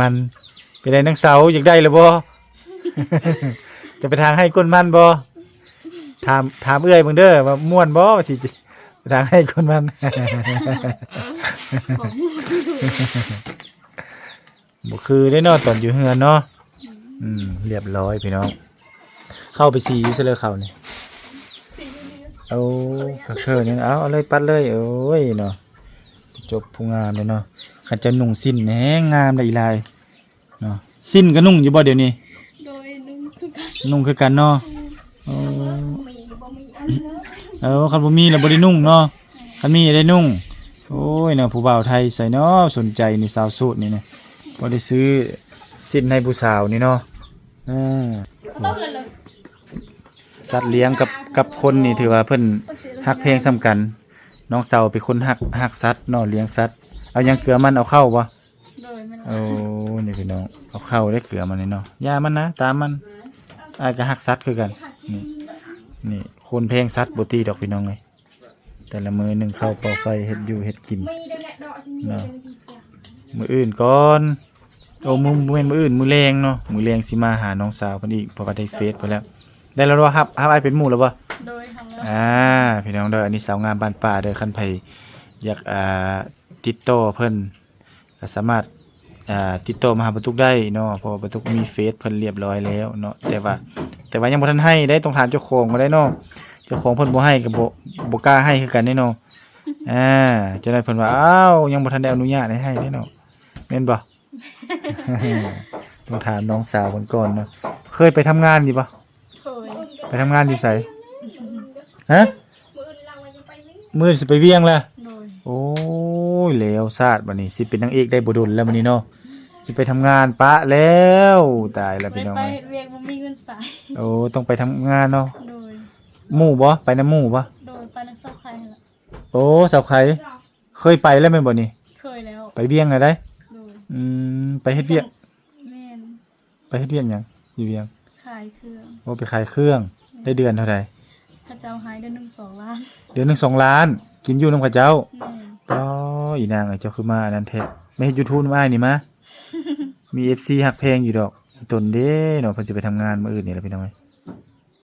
ມັນ ເປັນໃດນາງສາວ ຢາກໄດ້ຫຼືບໍ່? ຈະໄປຖາງໄຮ່ກົ້ນມັນບໍ່? ຖາມ ຖາມເອື້ອຍເບິ່ງເດີວ່າມ່ວນບໍ່ ວ່າຊິໄປຖາງໄຮ່ກົ້ນມັນ. ບໍ່ຄືເດ້ເນາະ ຕອນຢູ່ເຮືອນເນາະ. ອືມ ອືມ ລຽບຮ້ອຍພີ່ນ້ອງ. ເຂົ້າໄປສີຢູ່ໃສເລີເຂົ້ານີ້? ສີຢູ່ນີ້. ໂອ້ ກະເຄີນີ້ ເອົາ ເອົາເລີຍ ປັດເລີຍ. ໂອ້ຍເນາະ ຈົບຜູ້ງາມເດ້ເນາະ. ຄັນເຈົ້ານຸ່ງສິ້ນແຮງງາມໄດ໋ອີ່ຫຼາຍເນາະ. ສິ້ນກະນຸ່ງຢູ່ບໍ່ດຽວນີ້? ໂດຍ ນຸ່ງຄືກັນ. ນຸ່ງຄືກັນເນາະ. ອືມ. ໂອ້ ມີບໍ່ມີອັນເນາະ. ເອີ ຄັນບໍ່ມີລະບໍ່ໄດ້ນຸ່ງເນາະ. ຄັນມີໄດ້ນຸ່ງ. ໂອ້ຍເນາະ ຜູ້ບ່າວໄທໃສເນາະ ສົນໃຈນີ້ ສາວໂສດນີ້ນະ ພໍໄດ້ຊື້ສິ້ນໃຫ້ຜູ້ສາວນີ້ເນາະ. ເອີ ສັດລ້ຽງກັບ ກັບຄົນນີ້ຖືວ່າເພິ່ນຮັກແພງສ່ຳກັນ. ນ້ອງສາວເປັນຄົນຮັກ ຮັກສັດເນາະ ລ້ຽງສັດ. ເອົາຫຍັງເກືອມັນ ເອົາເຂົ້າບໍ່? ໂດຍ ແມ່ນ. ໂອ້ ນີ້ພີ່ນ້ອງ ເອົາເຂົ້າໄດ້ເກືອມັນນີ້ເນາະ. ຢ່າມັນນະ ຕາມມັນ. ອ້າຍກະຮັກສັດຄືກັນ. ນີ້ ນີ້ ຄົນແພງສັດບໍ່ຕີດອກພີ່ນ້ອງເອີຍ. ແຕ່ລະມື້ໜຶ້ງເຂົ້າເປົ່າໄຟ ເຮັດຢູ່ເຮັດກິນເນາະ. ມື້ອື່ນກ່ອນ ໂອ້ ມື້ ບໍ່ແມ່ນມື້ອື່ນ ມື້ແລງເນາະ. ມື້ແລງຊິມາຫານ້ອງສາວເພິ່ນອີກ ເພາະວ່າໄດ້ເຟສເພິ່ນແລ້ວ. ໄດ້ແລ້ວບໍ່? ຮັບ ຮັບອ້າຍເປັນໝູ່ແລ້ວບໍ່? ໂດຍ ຮັບແລ້ວ. ອ່າ ພີ່ນ້ອງເດີ ອັນນີ້ສາວງາມບ້ານປ່າເດີ. ຄັນໃຜຢາກ ອ່າ ຕິດຕໍ່ເພິ່ນ ກະສາມາດ ອ່າ ຕິດຕໍ່ມາຫາປາຕຸກໄດ້ເນາະ ເພາະວ່າປາຕຸກມີເຟສເພິ່ນລຽບຮ້ອຍແລ້ວເນາະ. ແຕ່ວ່າ ແຕ່ວ່າຍັງບໍ່ທັນໃຫ້ເດ້ ຕ້ອງຖາມເຈົ້າຂອງກ່ອນໄດ້ເນາະ. ເຈົ້າຂອງເພິ່ນບໍ່ໃຫ້ກະບໍ່ ບໍ່ກ້າໃຫ້ຄືກັນເດ້ເນາະ. ອ່າ ຈັ່ງໃດເພິ່ນວ່າ ອ້າວ ຍັງບໍ່ທັນໄດ້ອະນຸຍາດໃຫ້ໃຫ້ເດ້ເນາະ ແມ່ນບໍ່? ຕ້ອງຖາມນ້ອງສາວເພິ່ນກ່ອນເນາະ. ເຄີຍໄປທຳງານຢູ່ບໍ່? ເຄີຍ. ໄປທຳງານຢູ່ໃສ? ຮະ? ມື້ອື່ນຊິໄປວຽງລະ. ໂດຍ. ໂອ້ຍ ແລ້ວຊາດ ບາດນີ້ຊິເປັນນາງເອກໄດ້ບໍ່ດົນແລ້ວບາດນີ້ເນາະ. ຊິໄປທຳງານປະແລ້ວ. ຕາຍລະພີ່ນ້ອງເອີຍ ໄປເຮັດວຽກບໍ່ມີເງິນໃຊ້. ໂອ້ ຕ້ອງໄປທຳງານເນາະ. ໂດຍ. ໝູ່ບໍ່? ໄປນຳໝູ່ບໍ່? ໂດຍ ໄປນຳສາວໄຂ່ຫັ້ນລະ. ໂອ້ ສາວໄຂ່ ເຄີຍໄປແລ້ວແມ່ນບໍ່ນີ້? ເຄີຍແລ້ວ. ໄປວຽງນະໄດ໋? ໂດຍ. ອືມ ໄປເຮັດວຽກ. ແມ່ນ. ໄປເຮັດວຽກຫຍັງຢູ່ວຽງ? ຂາຍເຄື່ອງ. ໂອ້ ໄປຂາຍເຄື່ອງ. ແມ່ນ. ໄດ້ເດືອນເທົ່າໃດ? ເຂົາເຈົ້າໃຫ້ເດືອນໜຶ່ງສອງລ້ານ. ເດືອນໜຶ່ງສອງລ້ານ ກິນຢູ່ນຳເຂົາເຈົ້າ. ແມ່ນ. ອໍ ອີນາງເອີຍ ເຈົ້າຄືມາອັນນັ້ນແທ້. ມາເຮັດຢູທູບນຳອ້າຍນີ້ມາ. ມີເອັຟຊີຮັກແພງຢູ່ດອກ. ອີຕົນເດ້ເນາະ ເພິ່ນຊິໄປທຳງານມື້ອື່ນນີ້ລະພີ່ນ້ອງເອີຍ.